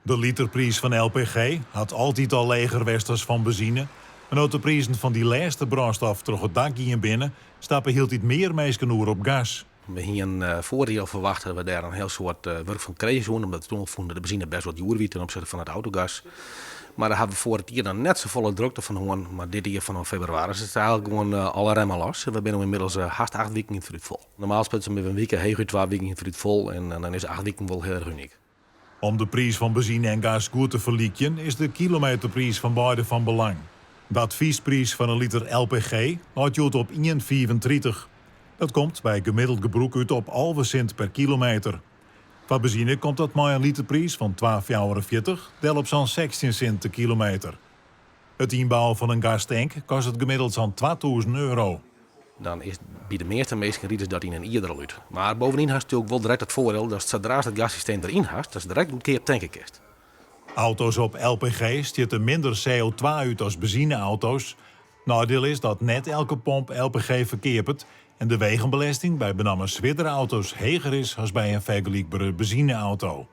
De literpriis fan LPG hat altyd al leger west as fan benzine. Mar no't de prizen fan dy lêste brânstof troch it dak gien binne, stappe hieltyd mear minsken oer op gas. We hiene foarich jier al ferwachte dat we dêr in hiel soad wurk fan krije soene, omdat we toen al fûnen dat de benzine best wat djoer wie ten opzichte fan it autogas. Mar dêr hawwe we foarich jier noch net safolle drokte fan hân. Mar dit jier fanôf febrewaris is it eigentlik gewoan alle remmen los. We binne no ynmiddels hast 8 wiken yn it foarút fol. Normaal sprutsen binne we in wike, heechút 2 wiken yn it foarút fol en dan is 8 wiken wol hiel erch unyk. Om de priis fan benzine en gas goed te ferlykjen is de kilometerpriis fan beide fan belang. De advyspriis fan in liter LPG leit hjoed op 1,35. Dat komt by gemiddeld gebrûk út op 11 sint per kilometer. Foar benzine komt dat mei in literpriis fan 2,44 del op sa'n 16 sint de kilometer. It ynbouwen fan in gastank kostet gemiddeld sa'n 2000 euro. Dan is by de measte minsken ride se dat yn in jier der al út. Mar bovendien hast natuerlik wol direkt it foardiel datst sadra'tst it gassysteem deryn hast, datst direkt goedkeap tanke kinst. Auto's op LPG stjitte minder CO2 út as benzineauto's. Neidiel is dat net elke pomp LPG ferkeapet en de wegenbelesting by benammen swierdere auto's heger is as by in fergelykbere benzineauto.